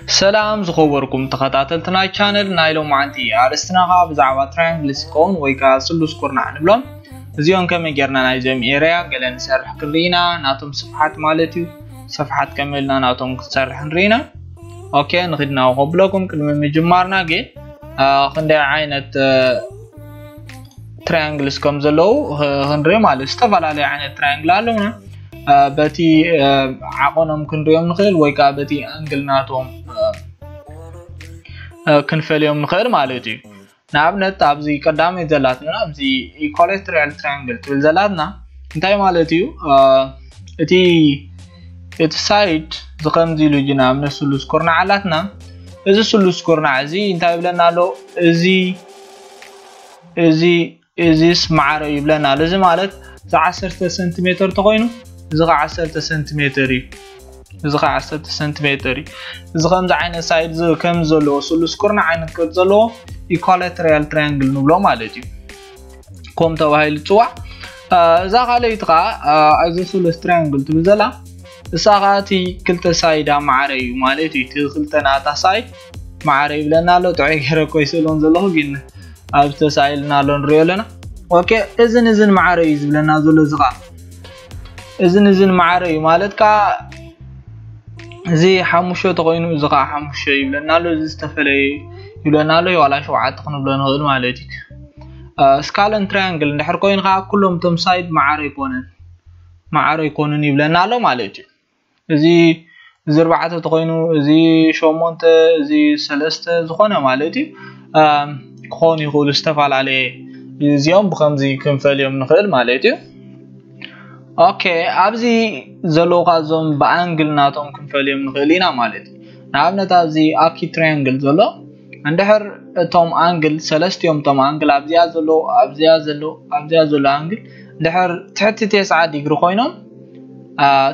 ሰላም ዝኸበርኩም ተኸታተልቲ ናይ ቻነል፣ ናይ ሎማዓንቲ ኣርእስትና ኸዓ ብዛዕባ ትራያንግልስ ክኸውን ወይ ከዓ ስሉስ ኩርናዕ ንብሎም። እዚኦም ከመይ ጌርና ናይዞም ኤርያ ገለ ንሰርሕ ክንርኢና፣ ናቶም ስፍሓት ማለት እዩ። ስፍሓት ከመይ ኢልና ናቶም ክንሰርሕ ንርኢና። ኦኬ፣ ንኺድና ከብለኩም ቅድሚ ምጅማርና ግን ክንደይ ዓይነት ትራያንግልስ ከም ዘለዉ ክንርኢ ማለት ዝተፈላለዩ ዓይነት ትራያንግል ኣለውና። በቲ ዓቐኖም ክንሪኦም ንኽእል ወይ ከዓ በቲ ኣንግል ናቶም ክንፈልዮም ንኽእል ማለት እዩ። ንኣብነት ኣብዚ ቀዳመይ ዘላትና ኣብዚ ኢኳሌትሪያል ትራያንግል ትብል ዘላትና እንታይ ማለት እዩ? እቲ እቲ ሳይድ ዝኸምዚ ኢሉ እዩ ንኣብነት ስሉስ ኩርናዕ ኣላትና። እዚ ስሉስ ኩርናዕ እዚ እንታይ ይብለና ኣሎ? እዚ እዚ እዚስ ማዕረ እዩ ይብለና ኣሎ። እዚ ማለት እዚ ዓሰርተ ሰንቲሜተር ተኾይኑ እዚ ኸዓ ዓሰርተ ሰንቲሜተር እዩ። እዚ ኸዓ ዓሰርተ ሰንቲሜተር እዩ። እዚ ከምዚ ዓይነት ሳይድ ከም ዘለዎ ስሉስ ኩርናዕ ዓይነት ቅርፂ ዘለዎ ኢኳሌትሪያል ትራያንግል ንብሎ ማለት እዩ። ከም ተባሂሉ ይፅዋዕ። እዛ ካልኣይቲ ከዓ ኣይዞሰለስ ትራያንግል ትብል ዘላ እሳ ከዓ እቲ ክልተ ሳይዳ ማዕረ እዩ ማለት እዩ። እቲ ክልተ ናታ ሳይድ ማዕረ ይብለና ኣሎ። ጥዑይ ገይረ እኮ ይስእሎን ዘለኹ ግን ኣብዚ ተሳኢልና ኣሎ ንሪኦ ኣለና። ኦኬ፣ እዝን እዝን ማዕረ እዩ ዝብለና ዘሎ። እዚ ከዓ እዝን እዝን ማዕረ እዩ ማለት ከዓ እዚ ሓሙሽተ ተኮይኑ እዚ ከዓ ሓሙሽተ ይብለና ኣሎ። እዚ ዝተፈለየ ይብለና ኣሎ። ዋላ ሸውዓተ ክንብሎ ንኽእል ማለት እዩ። ስካለን ትራያንግል እንድሕር ኮይኑ ከዓ ኩሎም እቶም ሳይድ ማዕረ ኣይኮነን ማዕረ ኣይኮኑን ይብለና ኣሎ ማለት እዩ። እዚ እዚ ኣርባዕተ ተኮይኑ እዚ ሸሞንተ እዚ ሰለስተ ዝኾነ ማለት እዩ። ክኾኑ ይኽእሉ ዝተፈላለየ እዚኦም ብከምዚ ክንፈልዮም ንኽእል ማለት እዩ። ኦኬ፣ ኣብዚ ዘለዉ ኻዞም ብኣንግል ናቶም ክንፈልዮም ንኽእል ኢና ማለት እዩ። ንኣብነት ኣብዚ ኣኪ ትራያንግል ዘሎ እንድሕር እቶም ኣንግል ሰለስቲኦም እቶም ኣንግል ኣብዚኣ ዘሎ ኣብዚኣ ዘሎ ኣብዚኣ ዘሎ ኣንግል እንድሕር ትሕቲ ተስዓ ዲግሪ ኮይኖም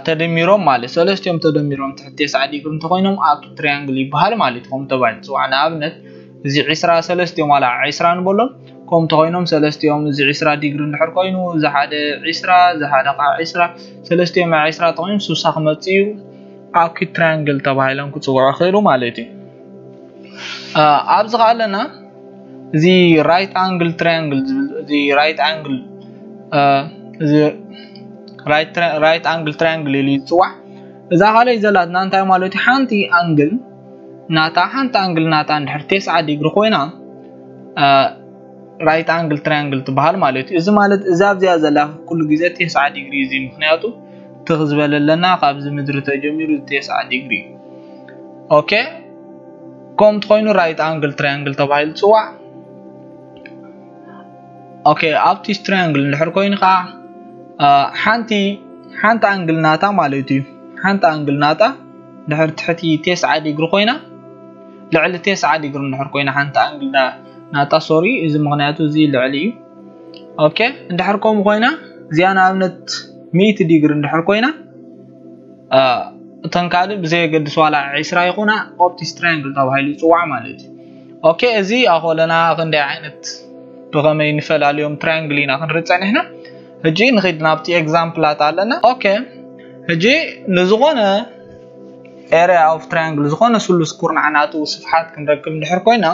ተደሚሮም ማለት ሰለስቲኦም ተደሚሮም ትሕቲ ተስዓ ዲግሪ እንተኮይኖም ኣኪ ትራያንግል ይበሃል ማለት እዩ። ከም ተባሂሉ ዝፅዋዕ ንኣብነት እዚ ዒስራ ሰለስቲኦም ዋላ ዒስራ ንበሎም ከም ተኮይኖም ሰለስቲኦም እዚ ዒስራ ዲግሪ እንድሕር ኮይኑ እዚ ሓደ ዒስራ እዚ ሓደ ከዓ ዒስራ ሰለስቲኦም ዒስራ ተኮይኖም ስሳ ክመፅእ እዩ። ኣኪ ትራያንግል ተባሂሎም ክፅውዑ ይኽእሉ ማለት እዩ። ኣብዚ ከዓ ኣለና እዚ ራይት ኣንግል ትራያንግል ዝብል እዚ ራይት ኣንግል እዚ ራይት ኣንግል ትራያንግል ኢሉ ይፅዋዕ። እዛ ካልኣይ ዘላትና እንታይ ማለት እዩ? ሓንቲ ኣንግል ናታ ሓንቲ ኣንግል ናታ እንድሕር ተስዓ ዲግሪ ኮይና ራይት ኣንግል ትራያንግል ትበሃል ማለት እዩ። እዚ ማለት እዛ ኣብዚኣ ዘላ ኩሉ ግዜ ተስዓ ዲግሪ እዩ። ምክንያቱ ትኽ ዝበለ ኣለና ካብዚ ምድሪ ተጀሚሩ ተስዓ ዲግሪ። ኦኬ፣ ከምኡ ተኮይኑ ራይት ኣንግል ትራያንግል ተባሂሉ ይፅዋዕ። ኦኬ፣ ኣብቲ ትራያንግል እንድሕር ኮይኑ ከዓ ሓንቲ ሓንቲ ኣንግል ናታ ማለት እዩ። ሓንቲ ኣንግል ናታ ድሕር ትሕቲ ተስዓ ዲግሪ ኮይና ልዕሊ ተስዓ ዲግሪ እንድሕር ኮይና ሓንቲ ኣንግል ናታ ሶሪ እዚ ምክንያቱ እዚ ልዕሊ እዩ። ኦኬ፣ እንድሕር ከምኡ ኮይና እዚኣ ንኣብነት ሚእቲ ዲግሪ እንድሕር ኮይና እተን ካልእ ብዘየገድስ ዋላ ዒስራ ይኹና ኦፕቲስ ትራያንግል ተባሂሉ ይፅዋዕ ማለት እዩ። ኦኬ፣ እዚ ኣኾለና ክንደይ ዓይነት ብኸመይ ንፈላልዮም ትራያንግል ኢና ክንርኢ ፀኒሕና። ሕጂ ንኺድ ናብቲ ኤግዛምፕላት ኣለና። ኦኬ፣ ሕጂ ንዝኾነ ኤሪያ ኦፍ ትራያንግል ዝኾነ ስሉስ ኩርናዕ ናቱ ስፍሓት ክንረክብ እንድሕር ኮይና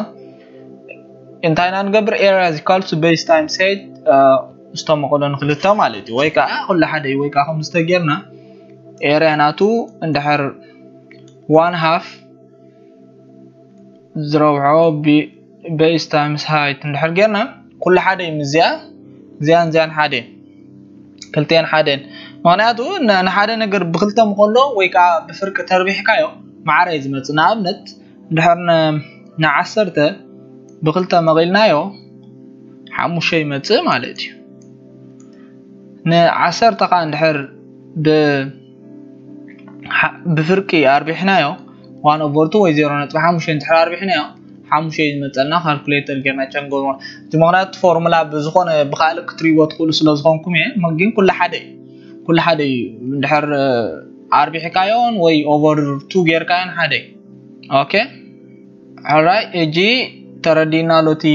እንታይ ኢና ንገብር? ኤሪያ is equal to base times height ዝተመቐሎ ንክልተ ማለት እዩ። ወይ ከዓ ኩሉ ሓደ እዩ። ወይ ከዓ ከም ዝተጌርና ኤሪያ ናቱ እንድሕር ዋን ሃፍ ዝረብሖ ቤስ ታይምስ ሃይት እንድሕር ጌርና ኩሉ ሓደ እዩ። እዚኣ እዚኣን እዚኣን ሓደ ክልቲኣን ሓደን ምክንያቱ ንሓደ ነገር ብክልተ ምኮሎ ወይ ከዓ ብፍርቂ ተርቢሕካዮ ማዕረ እዩ ዝመፅእ። ንኣብነት እንድሕር ንዓሰርተ ብክልተ መቒልናዮ ሓሙሽተ ይመፅእ ማለት እዩ። ንዓሰርተ ከዓ እንድሕር ብፍርቂ ኣርቢሕናዮ ዋን ኦቨር ቱ ወይ ዜሮ ነጥቢ ሓሙሽተ እንድሕር ኣርቢሕናዮ ሓሙሽተ እዩ ዝመፀልና። ካልኩሌተር ጌርና ጨንጎ እዚ ምክንያቱ ፎርሙላ ብዝኮነ ብካልእ ክትሪእዎ ትክእሉ ስለዝኮንኩም እየ። ግን ኩሉ ሓደ እዩ ኩሉ ሓደ እዩ። እንድሕር ኣርቢሕካዮን ወይ ኦቨር ቱ ጌርካዮን ሓደ እዩ። ኦኬ ኦራይ እጂ ተረዲና ሎቲ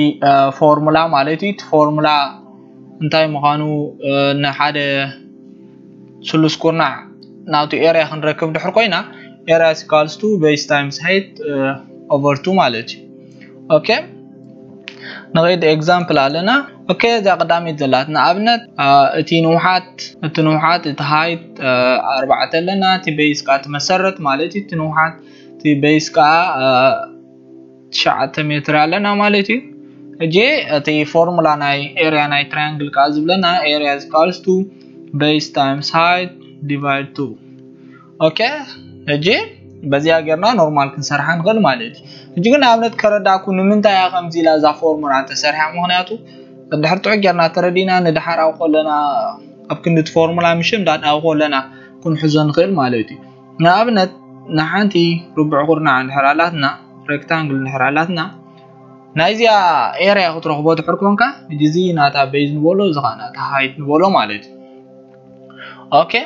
ፎርሙላ ማለት እዩ። እቲ ፎርሙላ እንታይ ምዃኑ ንሓደ ስሉስ ኩርናዕ ናቱ ኤርያ ክንረክብ ድሕር ኮይና area is equals to base times height over two ማለት እዩ። Okay ንኸይድ example ኣለና። Okay እዛ ቀዳመይቲ ዘላትና ኣብነት እቲ ንውሓት እቲ ንውሓት እቲ height ኣርባዕተ ኣለና፣ እቲ base ከዓ እቲ መሰረት ማለት እዩ። እቲ ንውሓት እቲ base ከዓ ትሽዓተ ሜትር ኣለና ማለት እዩ። ሕጂ እቲ formula ናይ area ናይ triangle ከዓ ዝብለና area is equals to base times height divide two። Okay ሕጂ በዚኣ ጌርና normal ክንሰርሓ ንኽእል ማለት እዩ። ሕጂ ግን ንኣብነት ከረዳእኩ ንምንታይ እያ ከምዚ ኢላ እዛ formula ተሰሪሓ? ምኽንያቱ እንድሕር ጥዑይ ጌርና ተረዲና ንድሓር ኣብ ከለና ኣብ ክንዲ እቲ formula ምሽምዳድ ኣብ ከለና ክንሕዞ ንኽእል ማለት እዩ። ንኣብነት ንሓንቲ ርቡዕ ኩርናዕ እንድሕር ኣላትና፣ rectangle እንድሕር ኣላትና፣ ናይዚኣ area ክትረኽቦ ድሕር ኮንካ፣ እዚ ናታ base ንበሎ፣ እዚ ከዓ ናታ height ንበሎ ማለት እዩ። Okay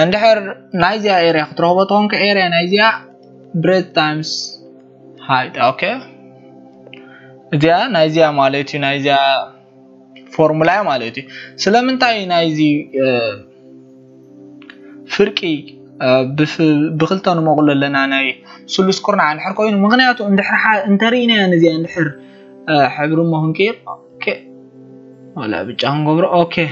እንድሕር ናይዚኣ area ክትረኽቦ ተኾንካ፣ area ናይዚኣ breadth times height። Okay እዚኣ ናይዚኣ ማለት እዩ፣ ናይዚኣ formula ማለት እዩ። ስለምንታይ ናይዚ ፍርቂ ብክልተ ንመቕሎ ኣለና ናይ ስሉስ ኩርናዕ እንድሕር ኮይኑ? ምኽንያቱ እንድሕር እንተርኢናያ ነዚኣ እንድሕር ሕብሪ እሞ ክንቅይር፣ okay ዋላ ብጫ ክንገብሮ። Okay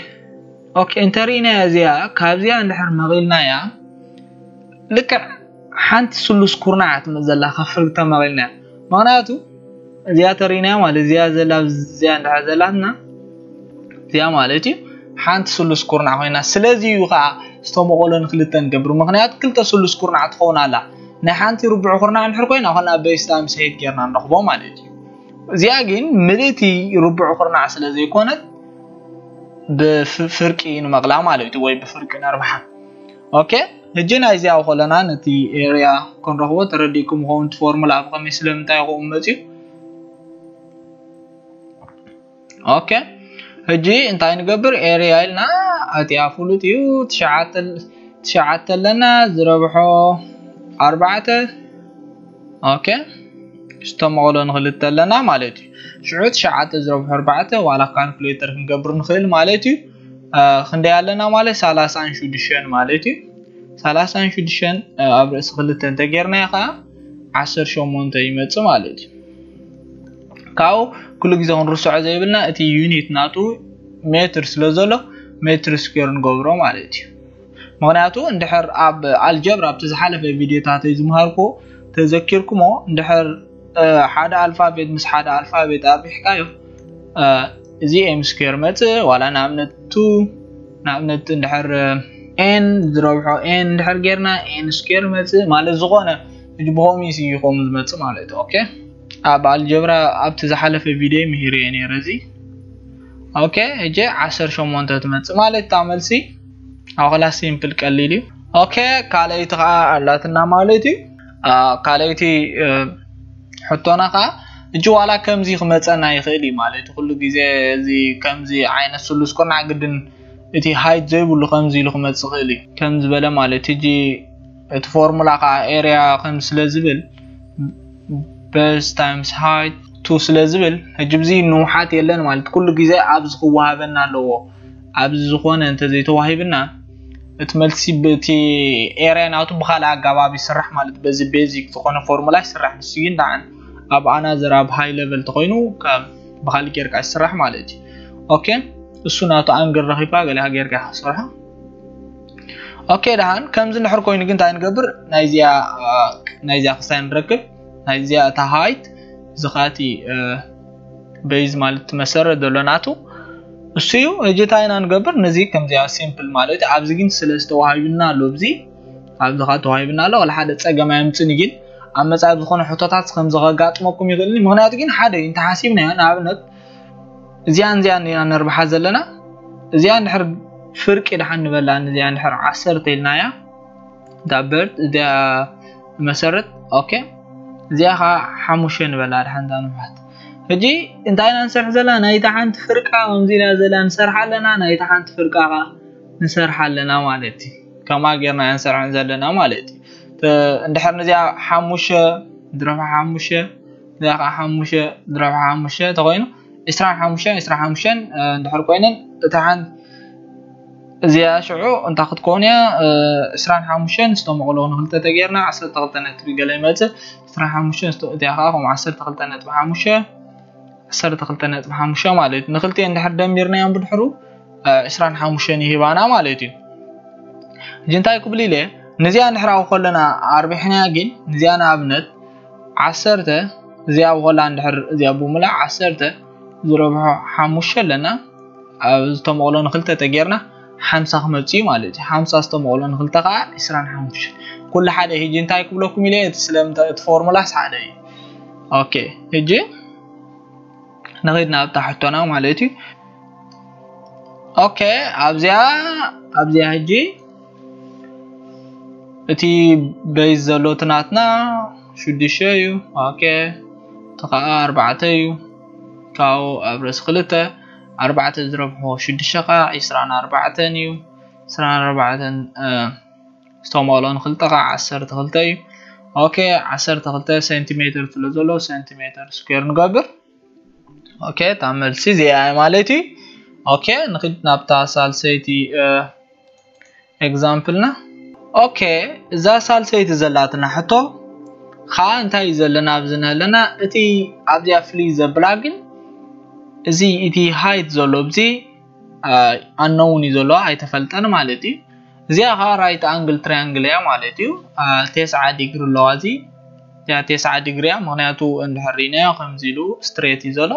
okay እንተርኢናያ እዚኣ ካብዚኣ እንድሕር መቒልናያ ልክዕ ሓንቲ ስሉስ ኩርናዕ ትመፅእ ዘላ ካብ ፍርቂ ተመቒልናያ። ምኽንያቱ እዚኣ ተርኢናያ ማለት እዚኣ ዘላ እዚኣ እንድሕር ዘላትና እዚኣ ማለት እዩ ሓንቲ ስሉስ ኩርናዕ ኮይና። ስለዚ እዩ ከዓ ዝተመቐሎ ንክልተ ንገብር፣ ምኽንያቱ ክልተ ስሉስ ኩርናዕ ትኸውን ኣላ። ናይ ሓንቲ ርቡዕ ኩርናዕ እንድሕር ኮይና ኮና base times height ጌርና ንረኽቦ ማለት እዩ። እዚኣ ግን ምልእቲ ርቡዕ ኩርናዕ ስለ ዘይኮነት ብፍርቂ ንመቕላ ማለት እዩ፣ ወይ ብፍርቂ ነርብሓ። Okay ሕጂ ናይዚኣ ከለና ነቲ area ክንረኽቦ ተረዲእኩም ይኸውን፣ እቲ formula ኣብ ከመይ ስለምንታይ ይኸውን መፅዩ። Okay ሕጂ እንታይ ንገብር? Area ኢልና ኣቲኣ ፍሉጥ እዩ። ትሽዓተ ኣለና፣ ዝረብሖ ኣርባዕተ። Okay ዝተመቐሎ ንክልተ ኣለና ማለት እዩ። ሽዑ ትሽዓተ ዝረብሖ ኣርባዕተ ዋላ calculator ክንገብር ንኽእል ማለት እዩ። ክንደይ ኣለና ማለት ሰላሳን ሽዱሽተን ማለት እዩ። ሰላሳን ሽዱሽተን ኣብ ርእሲ ክልተ እንተጌርናዮ ከዓ ዓሰርተ ሸሞንተ ይመፅእ ማለት እዩ። ካብኡ ኩሉ ግዜ ክንርስዖ ዘይብልና እቲ unit ናቱ ሜትር ስለ ዘሎ ሜትር square ንገብሮ ማለት እዩ። ምኽንያቱ እንድሕር ኣብ ኣልጀብራ ኣብቲ ዝሓለፈ ቪድዮታተይ ዝምሃርኩ ተዘኪርኩሞ፣ እንድሕር ሓደ ኣልፋቤት ምስ ሓደ ኣልፋቤት ኣርቢሕካዮ እዚ M square መፅእ፣ ዋላ ንኣብነት two ንኣብነት እንድሕር n ዝረብሖ n እንድሕር ጌርና n square መፅእ ማለት ዝኾነ ሕጂ ብኸምኡ እዩ ከምኡ ዝመፅእ ማለት እዩ። Okay ኣብ ኣልጀብራ ኣብቲ ዝሓለፈ ቪድዮ ምሂረ እየ ነይረ እዚ። Okay ሕጂ ዓሰርተ ሸሞንተ ትመፅእ ማለት እታ መልሲ ኣኹላ simple ቀሊል እዩ። Okay ካልኣይቲ ከዓ ኣላትና ማለት እዩ። ካልኣይቲ ሕቶና ከዓ እጂ ዋላ ከምዚ ክመፀና ይኽእል እዩ ማለት እዩ። ኩሉ ግዜ እዚ ከምዚ ዓይነት ስሉስ ኩርናዕ ግድን እቲ height ዘይብሉ ከምዚ ኢሉ ክመፅእ ይኽእል እዩ ከም ዝበለ ማለት እዩ። ሕጂ እቲ formula ከዓ area ከም ስለ ዝብል base times height two ስለ ዝብል ሕጂ ብዚ ንውሓት የለን ማለት ኩሉ ግዜ ኣብዚ ክወሃበና ኣለዎ። ኣብዚ ዝኾነ እንተዘይተዋሂብና እቲ መልሲ ብቲ area ናቱ ብካልእ ኣገባብ ይስራሕ ማለት በዚ basic ዝኾነ formula ይስራሕ። ንሱ ግን ደሓን ኣብ another ኣብ high level ተኾይኑ ብካልእ ጌርካ ይስራሕ ማለት እዩ። Okay እሱ ናቱ angle ረኺብካ ገለ ጌርካ ክትሰርሖ። Okay ደሓን ከምዚ እንድሕር ኮይኑ ግን እንታይ ንገብር? ናይዚኣ ናይዚኣ ክሳይ ንረክብ። ናይዚኣ እታ height ዝኻቲ base ማለት መሰረት ዘሎ ናቱ እሱ እዩ። ሕጂ እንታይ ኢና ንገብር? ነዚ ከምዚኣ simple ማለት ኣብዚ ግን ስለ ዝተዋሂብና ኣሎ፣ ኣብዚ ኣብዚ ከዓ ተዋሂብና ኣሎ። ወላ ሓደ ፀገም ኣየምፅን እዩ፣ ግን ኣብ መፃኢ ዝኾነ ሕቶታት ከምዚ ከጋጥመኩም ይኽእል እዩ። ምኽንያቱ ግን ሓደ እዩ እንተሓሲብናዮ ንኣብነት እዚኣን እዚኣን ኢና ነርብሓ ዘለና። እዚኣ እንድሕር ፍርቂ ደሓን ንበላ እዚኣ እንድሕር ዓሰርተ ኢልናያ እዛ birth እዚኣ መሰረት። Okay እዚኣ ከዓ ሓሙሽተ ንበላ ደሓን እዛ ንውሓት። ሕጂ እንታይ ኢና ንሰርሕ ዘለና? ናይታ ሓንቲ ፍርቃ ከምዚ ኢላ ዘላ ንሰርሓ ኣለና፣ ናይታ ሓንቲ ፍርቃ ከዓ ንሰርሓ ኣለና ማለት እዩ። ከምኣ ጌርና ኢና ንሰርሐን ዘለና ማለት እዩ። እንድሕር ነዚኣ ሓሙሽተ ድረፋ ሓሙሽተ እዚኣ ከዓ ሓሙሽተ ድረፋ ሓሙሽተ ተኮይኑ ዕስራን ሓሙሽተን ዕስራን ሓሙሽተን እንድሕር ኮይነን እታ ሓንቲ እዚኣ ሽዑ እንታይ ክትከውን እያ? ዕስራን ሓሙሽተን ዝተመቕሎ ንክልተ ተጌርና ዓሰርተ ክልተ ነጥቢ ገለ ይመፅእ። ዕስራን ሓሙሽተን እዚኣ ከዓ ከም ዓሰርተ ክልተ ነጥቢ ሓሙሽተ፣ ዓሰርተ ክልተ ነጥቢ ሓሙሽተ ማለት እዩ። ንክልቲኤን እንድሕር ደሚርናዮም ብድሕሩ ዕስራን ሓሙሽተን ይህባና ማለት እዩ። ሕጂ እንታይ ክብል ኢለ? ነዚኣ እንድሕር ኣብኡ ከለና ኣርቢሕናያ ግን ነዚኣ ንኣብነት ዓሰርተ፣ እዚኣ ብኸላ እንድሕር እዚኣ ብሙላእ ዓሰርተ ዝረብሖ ሓሙሽተ ኣለና። ኣብ ዝተመቕሎ ንክልተ ተጌርና ሓምሳ ክመፅእ እዩ ማለት እዩ። ሓምሳ ዝተመቕሎ ንክልተ ከዓ ዕስራን ሓሙሽተን። ኩሉ ሓደ። ሕጂ እንታይ ክብለኩም ኢለ? እቲ ስለምንታይ እቲ ፎርሙላስ ሓደ እዩ። ኦኬ፣ ሕጂ ንኺድ ናብታ ሕቶና ማለት እዩ። ኦኬ፣ ኣብዚኣ ኣብዚኣ ሕጂ እቲ ቤዝ ዘሎ እቲ ናትና ሽዱሽተ እዩ። ኦኬ፣ እቲ ከዓ ኣርባዕተ እዩ። ካብኡ ኣብ ርእሲ ክልተ ኣርባዕተ ዝረብሖ ሽዱሽተ ከዓ ዕስራን ኣርባዕተን እዩ። ዕስራን ኣርባዕተን ዝተመቕሎ ንክልተ ከዓ ዓሰርተ ክልተ እዩ። ኦኬ፣ ዓሰርተ ክልተ ሴንቲሜትር ስለ ዘሎ ሴንቲሜትር ስኩዌር ንገብር። ኦኬ፣ እታ መልሲ እዚኣ እያ ማለት እዩ። ኦኬ፣ ንክድ ናብታ ሳልሰይቲ ኤግዛምፕልና። ኦኬ፣ እዛ ሳልሰይቲ ዘላትና ሕቶ ከዓ እንታይ እዩ ዘለና ኣብዚ ነለና? እቲ ኣብዚኣ ፍልይ ዘብላ ግን እዚ እቲ ሃይት ዘሎ ኣብዚ ኣነውን እዩ ዘሎ፣ ኣይተፈልጠን ማለት እዩ። እዚኣ ከዓ ራይት ኣንግል ትራያንግል እያ ማለት እዩ። ተስዓ ዲግሪ ኣለዋ እዚ። እዚኣ ተስዓ ዲግሪ እያ፣ ምክንያቱ እንድሕር ርኢናዮ ከምዚ ኢሉ ስትሬት እዩ ዘሎ።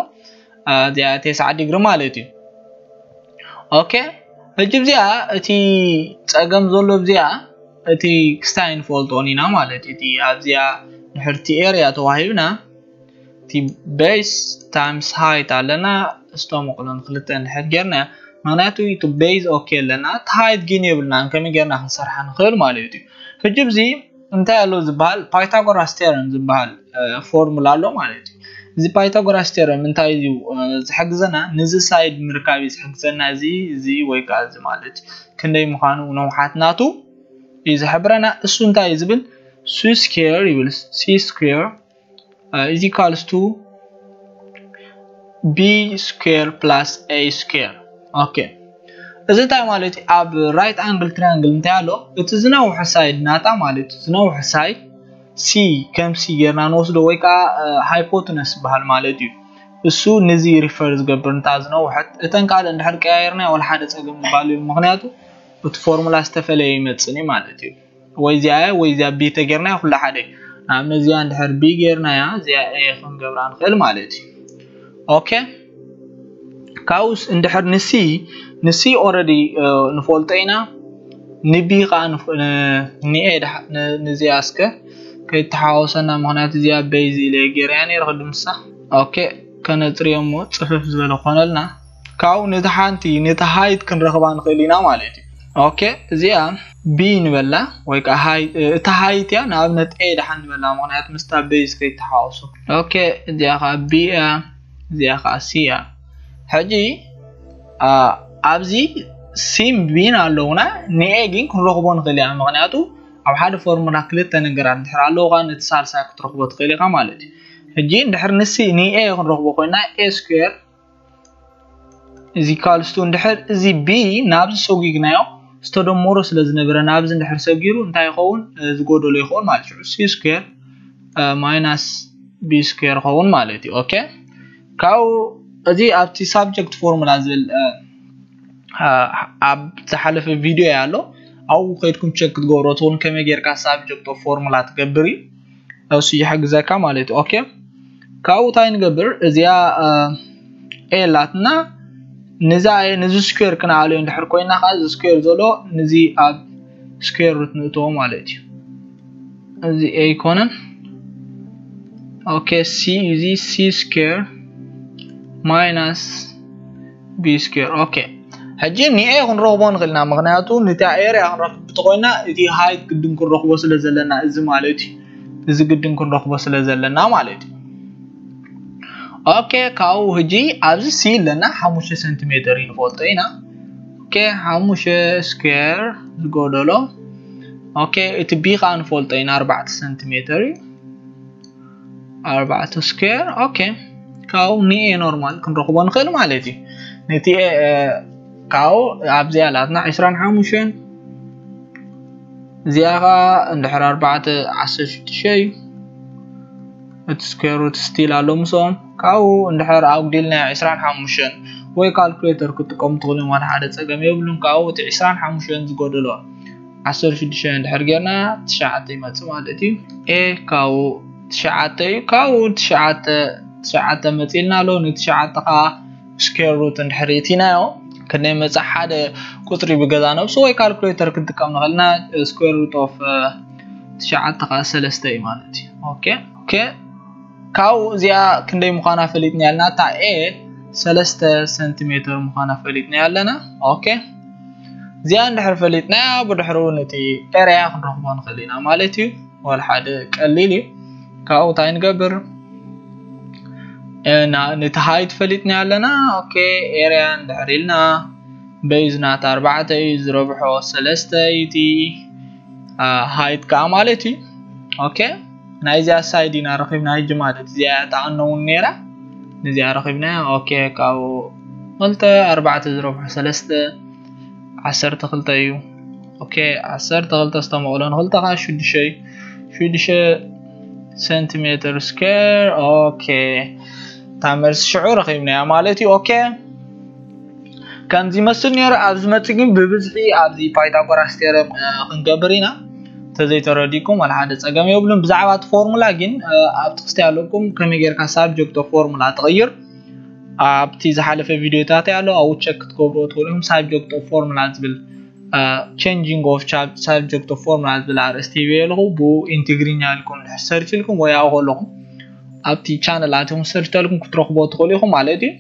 እዚኣ ተስዓ ዲግሪ ማለት እዩ። ኦኬ፣ ሕጂ እዚኣ እቲ ፀገም ዘሎ እዚኣ እቲ ክስታይ ንፈልጦን ኢና ማለት እዩ። እቲ ኣብዚኣ ድሕርቲ ኤርያ ተዋሂብና እቲ ቤዝ ታይምስ ሃይት ኣለና። ዝተመቕሎ ንክልተ እንድሕር ጌርና፣ ምክንያቱ እቲ ቤዝ ኦኬ ኣለና፣ እቲ ሃይት ግን የብልናን። ከመይ ጌርና ክንሰርሓ ንኽእል ማለት እዩ? ሕጂ እዚ እንታይ ኣሎ ዝበሃል ፓይታጎራስ ቴረም ዝበሃል ፎርሙላ ኣሎ ማለት እዩ። እዚ ፓይታጎራስ ቴረም እንታይ እዩ ዝሕግዘና? ንዚ ሳይድ ምርካብ እዩ ዝሕግዘና። እዚ እዚ ወይ ከዓ እዚ ማለት ክንደይ ምዃኑ፣ ነውሓት ናቱ እዩ ዝሕብረና። እሱ እንታይ እዩ ዝብል? ሲ ስኩዌር ይብል። C square is equals to B square plus A square። ኦኬ፣ እዚ እንታይ ማለት እዩ? ኣብ ራይት ኣንግል ትራያንግል እንታይ ኣሎ? እቲ ዝነውሐ ሳይድ ናታ ማለት እዩ። ዝነውሐ ሳይድ ሲ ከም ሲ ጌርና ንወስዶ ወይ ከዓ ሃይፖትነስ ዝበሃል ማለት እዩ። እሱ ንዚ ሪፈር ዝገብር እንታ ዝነውሐት። እተን ካልእ እንድሕር ቀያየርና ወላ ሓደ ፀገም ዝበሃል እዩ። ምክንያቱ እቲ ፎርሙላ ዝተፈለየ ይመፅን እዩ ማለት እዩ። ወይ እዚኣ ወይ እዚኣ ቢ ተጌርና ኩሉ ሓደ። ንኣብነት እዚኣ እንድሕር ቢ ጌርናያ እዚኣ ኤ ክንገብራ ንኽእል ማለት እዩ። ኦኬ፣ ካብኡስ እንድሕር ንሲ ንሲ ኦረዲ ንፈልጦ ኢና። ንቢ ከዓ ንኤ ንዚኣ እስከ ከይተሓዋወሰና፣ ምክንያቱ እዚኣ በይዝ ኢለ ገይረያ ነይረ ቅድምሳ። ኦኬ፣ ከነፅርዮ እሞ ፅፍፍ ዝበለ ኮነልና። ካብኡ ነቲ ሓንቲ ነቲ ሃይት ክንረኽባ ንኽእል ኢና ማለት እዩ። ኦኬ፣ እዚኣ ቢ ንበላ ወይ ከዓ እታ ሃይት እያ። ንኣብነት ኤ ደሓን ንበላ፣ ምክንያቱ ምስታ ቤዝ ከይተሓዋወሱ። ኦኬ፣ እዚኣ ከዓ ቢ እያ፣ እዚኣ ከዓ ሲ እያ። ሕጂ ኣብዚ ሲን ቢን ኣለውና፣ ንኤ ግን ክንረኽቦ ንኽእል ኢና። ምክንያቱ ኣብ ሓደ ፎርሙላ ክልተ ነገራት እንድሕር ኣለውካ ነቲ ሳልሳይ ክትረኽቦ ትኽእል ኢኻ ማለት እዩ። ሕጂ እንድሕር ንሲ ንኤ ክንረኽቦ ኮይና ኤ ስኩዌር ኢዝ ኢኳልስ ቱ እንድሕር እዚ ቢ ናብዚ ሰጒግናዮ ዝተደመሮ ስለ ዝነበረ ናብዚ እንድሕር ሰጊሩ እንታይ ይኸውን? ዝጎደሎ ይኸውን ማለት እዩ። ሲ ስኩዌር ማይናስ ቢ ስኩዌር ይኸውን ማለት እዩ። ኦኬ፣ ካብኡ እዚ ኣብቲ ሳብጀክት ፎርሙላ ዝብል ኣብ ዝሓለፈ ቪድዮ ኣሎ፣ ኣብኡ ከይድኩም ቸክ ክትገብሮ ትኽእሉ ከመይ ጌርካ ሳብጀክት ኦፍ ፎርሙላ ትገብር እዩ። እሱ ይሕግዘካ ማለት እዩ። ኦኬ፣ ካብኡ እንታይ ንገብር? እዚኣ ኤ ኣላትና፣ ንዛ ኤ ንዚ ስኩዌር ክንኣልዮ እንድሕር ኮይና ከዓ እዚ ስኩዌር ዘሎ ንዚ ኣብ ስኩዌር ሩት ንእትዎ ማለት እዩ። እዚ ኤ ኣይኮነን። ኦኬ፣ ሲ እዚ ሲ ስኩዌር ማይናስ ቢ ስኩዌር። ኦኬ፣ ሕጂ ንኤ ክንረኽቦ ንኽእል ኢና፣ ምክንያቱ ነቲ ኤርያ ክንረክብ እንተኮይና እቲ ሃይት ግድን ክንረኽቦ ስለ ዘለና፣ እዚ ማለት እዩ፣ እዚ ግድን ክንረኽቦ ስለ ዘለና ማለት እዩ። ኦኬ፣ ካብኡ ሕጂ ኣብዚ ሲ ኣለና ሓሙሽተ ሰንቲሜትር እዩ ንፈልጦ ኢና። ኦኬ፣ ሓሙሽተ ስኩዌር ዝጎደሎ። ኦኬ፣ እቲ ቢ ከዓ ንፈልጦ ኢና ኣርባዕተ ሰንቲሜትር እዩ። ኣርባዕተ ስኩዌር። ኦኬ፣ ካብኡ ንኤ ኖርማል ክንረኽቦ ንኽእል ማለት እዩ። ነቲ ኤ ካብኡ ኣብዚኣ ኣላትና ዕስራን ሓሙሽተን፣ እዚኣ ከዓ እንድሕር ኣርባዕተ ዓሰርተ ሽዱሽተ እዩ። እቲ square root still ኣሎ ምስኦም። ካብኡ እንድሕር ኣጉዲልና ዕስራን ሓሙሽተን ወይ ካልኩሌተር ክትጥቀሙ ትኽእሉ እዮም፣ ዋላ ሓደ ጸገም የብሉን። ካብኡ እቲ ዕስራን ሓሙሽተን ዝጎደሎ ዓሰርተ ሽዱሽተ እንድሕር ጌርና ትሽዓተ ይመጽእ ማለት እዩ። A ካብኡ ትሽዓተ እዩ። ካብኡ ትሽዓተ ትሽዓተ መጺእልና ኣሎ። ንትሽዓተ ከዓ square root እንድሕር እቲናዮ ክንደይ መጽእ ሓደ ቁጽሪ ብገዛ ነብሱ ወይ ካልኩሌተር ክንጥቀም ንኽእል ኢና። Square root of ትሽዓተ ከዓ ሰለስተ እዩ ማለት እዩ። ኦኬ ኦኬ። ካብኡ እዚኣ ክንደይ ምዃና ፈሊጥና ኣለና። እታ A ሰለስተ ሰንቲሜትር ምዃና ፈሊጥና ኣለና። ኦኬ፣ እዚኣ እንድሕር ፈሊጥና ብድሕሩ ነቲ ኤርያ ክንረኽቦ ንኽእል ኢና ማለት እዩ። ወላ ሓደ ቀሊል እዩ። ካብኡ እንታይ ንገብር? ነቲ height ፈሊጥና ኣለና። ኦኬ፣ ኤርያ እንድሕር ኢልና በይዝ ናት ኣርባዕተ እዩ፣ ዝረብሖ ሰለስተ እዩ እቲ height ከዓ ማለት እዩ። ኦኬ፣ ናይዚኣ ሳይድ ኢና ረኺብና ሕጂ ማለት እዚኣ ተኣነውን ነይራ፣ ነዚኣ ረኺብና። ኦኬ፣ ካብኡ ክልተ ኣርባዕተ ዝረብሖ ሰለስተ ዓሰርተ ክልተ እዩ። ኦኬ፣ ዓሰርተ ክልተ ዝተመቕሎ ንክልተ ከዓ ሽዱሽተ እዩ። ሽዱሽተ ሴንቲሜትር ስኩዌር። ኦኬ፣ እታ መልሲ ሽዑ ረኺብናያ ማለት እዩ። ኦኬ፣ ከምዚ ይመስል ነይሩ። ኣብ ዝመጽእ ግን ብብዝሒ ኣብዚ ፓይታጎራስ ቴረም ክንገብር ኢና። እንተዘይተረዲእኩም ዋላ ሓደ ጸገም የብሉን። ብዛዕባ እቲ ፎርሙላ ግን ኣብ ትሕቲ ኣለኩም ከመይ ጌርካ ሳብጀክት ኦፍ ፎርሙላ ትቕይር ኣብቲ ዝሓለፈ ቪዲዮታት ኣሎ፣ ኣብኡ ቸክ ክትገብርዎ ትኽእሉ ኢኹም። ሳብጀክት ኦፍ ፎርሙላ ዝብል ቼንጂንግ ኦፍ ሳብጀክት ኦፍ ፎርሙላ ዝብል ኣርእስቲ ሂበ ኣለኹ። ብኡ ኢንትግርኛ ኢልኩም ድሕር ሰርች ኢልኩም ወይ ኣብኡ ከለኹም ኣብቲ ቻነል ኣትኹም ሰርች ተልኩም ክትረኽቦ ትኽእሉ ኢኹም ማለት እዩ።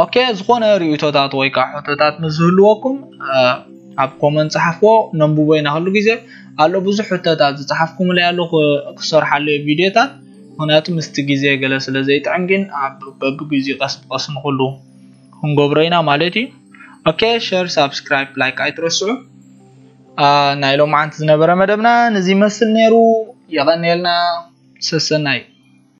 ኦኬ፣ ዝኾነ ርእቶታት ወይ ከዓ ሕቶታት ምስ ዝህልወኩም ኣብ ኮመንት ጸሓፍዎ፣ ነንብቦ ኢና ኩሉ ግዜ። ኣሎ ብዙሕ ሕቶታት ዝጸሓፍኩምለይ ኣሎ ክሰርሓሉ እየ ቪድዮታት፣ ምኽንያቱ ምስቲ ግዜ ገለ ስለ ዘይጥዕም ግን ኣብ በብግዜኡ ቀስ ብቀስ ንኹሉ ክንገብሮ ኢና ማለት እዩ። ኦኬ፣ ሸር፣ ሳብስክራይብ፣ ላይክ ኣይትረስዑ። ናይ ሎማዓንቲ ዝነበረ መደብና ነዚ ይመስል ነይሩ። የቐንየልና። ሰሰናዩ።